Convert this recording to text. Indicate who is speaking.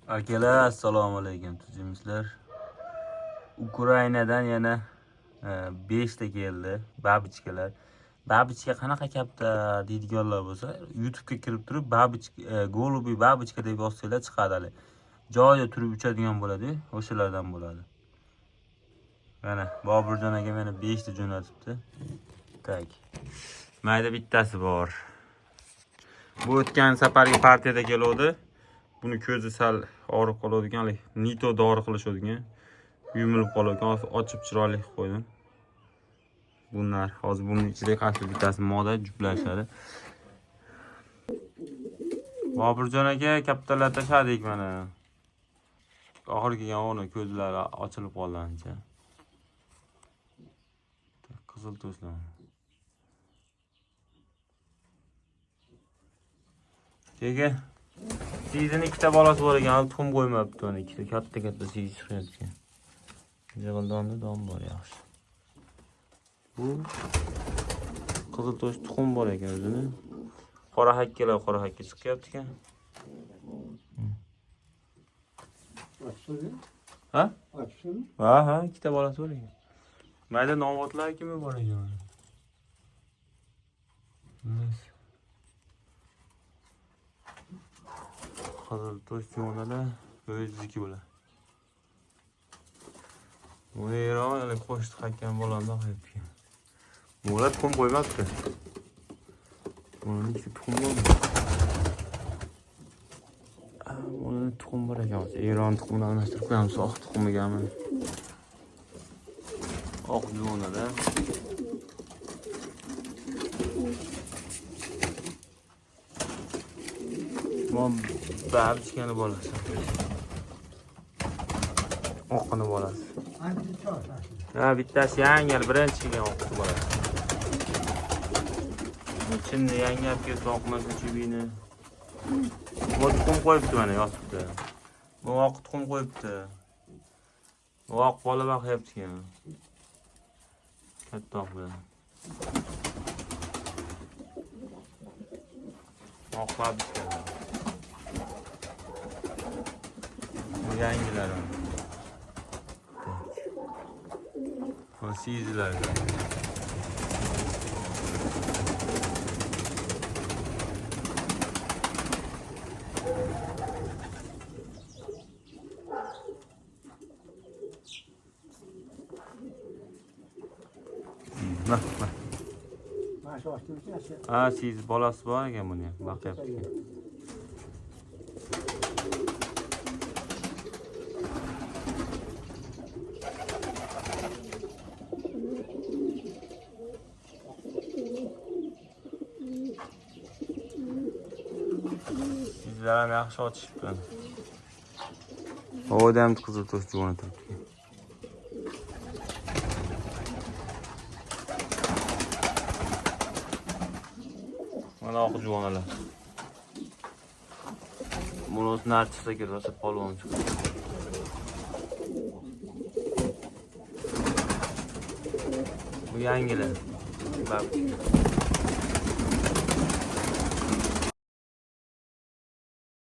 Speaker 1: Akalar, assalomu alaykum, tuzimizlar. Ukrainadan yana 5 ta keldi babichkalar. Babichka qanaqa katta deydiganlar bo'lsa, YouTube'ga kirib turib babichka, golubi babichka deb yozsanglar chiqadi hali. Joyida turib uchadigan bo'ladi, o'shalardan bo'ladi. Mana Boburjon aka mana 5 ta jo'natibdi. Tak. Mayda bittasi bor. Bu o'tgan safargi partiyada keluvdi. Buni ko'zi sal og'rib qoladigan, hali nito dori qilishadigan. Yumilib qoladigan, hozir ochib chiroyli qilib qo'ydim. Bunlar hozir buning ichida qaysi bittasi moda juplashadi. Boburjon aka kattalar tashladik mana. Oxiri kelgan o'g'li ko'zlari ochilib qoldi ancha. Qizil to'slar. Keyin Sizini ikkita bolasi bor ekan, hali tuxum qo'ymabdi uni. Ikkita katta-katta siz chiqayotgan. Jig'ildonda don bor yaxshi. Bu qizil to'sh tuxum bor ekan o'zini. Qora hakkalar qora hakka chiqyapti ekan.
Speaker 2: Açsın.
Speaker 1: Ha?
Speaker 2: Açsın.
Speaker 1: Ha, ha, ikkita bolasi bor ekan. Mayda novvotlar kimi bor ekan. Xullas. Qizil to'sh jo'nalar o'zizniki bular. Buni Eron hali qo'shni hakam bolamda qo'yibdi ekan. Bular tuxum qo'ymabdi. Buni ikkita tuxum bormi? Buni tuxum bor ekan. Hozir Eron tuxumini almashtirib qo'yamiz oq tuxumigami? Oq jo'nada. Bu babichkani bolasi. Oqini bolasi. Ha, bittasi yangi, hali birinchi kelgan oqni bolasi. Bu chinni yangi olib kelsa oqmasa chubini. Bu tuxum qo'yibdi mana yotibdi. Bu oq tuxum qo'yibdi. Bu oq bola baqyapti ekan. Katta oq bilan. Oq babichka. Bu yangilari. Bu sizlar. Bak bak.
Speaker 2: Maaşı açtım ki aşı.
Speaker 1: Ha, siz bolasi bor ekan buni ham baqyapti ekan. Sizlar ham yaxshi ochishibdi. Havoda ham qizil to'sh juvona turibdi. Mana oq juvonalar. Buni o'zi nari chiqsa kerak, rosa polvon chiqadi. Bu yangilar. Babichka.